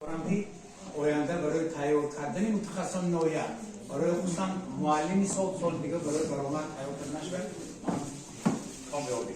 Дорам, ки оянда барои тайёр кардани мутахассисони ноҳия, барои хусусан муаллими сол соли дигар барои баромад тайёр карда нашавад, ман комёбӣ.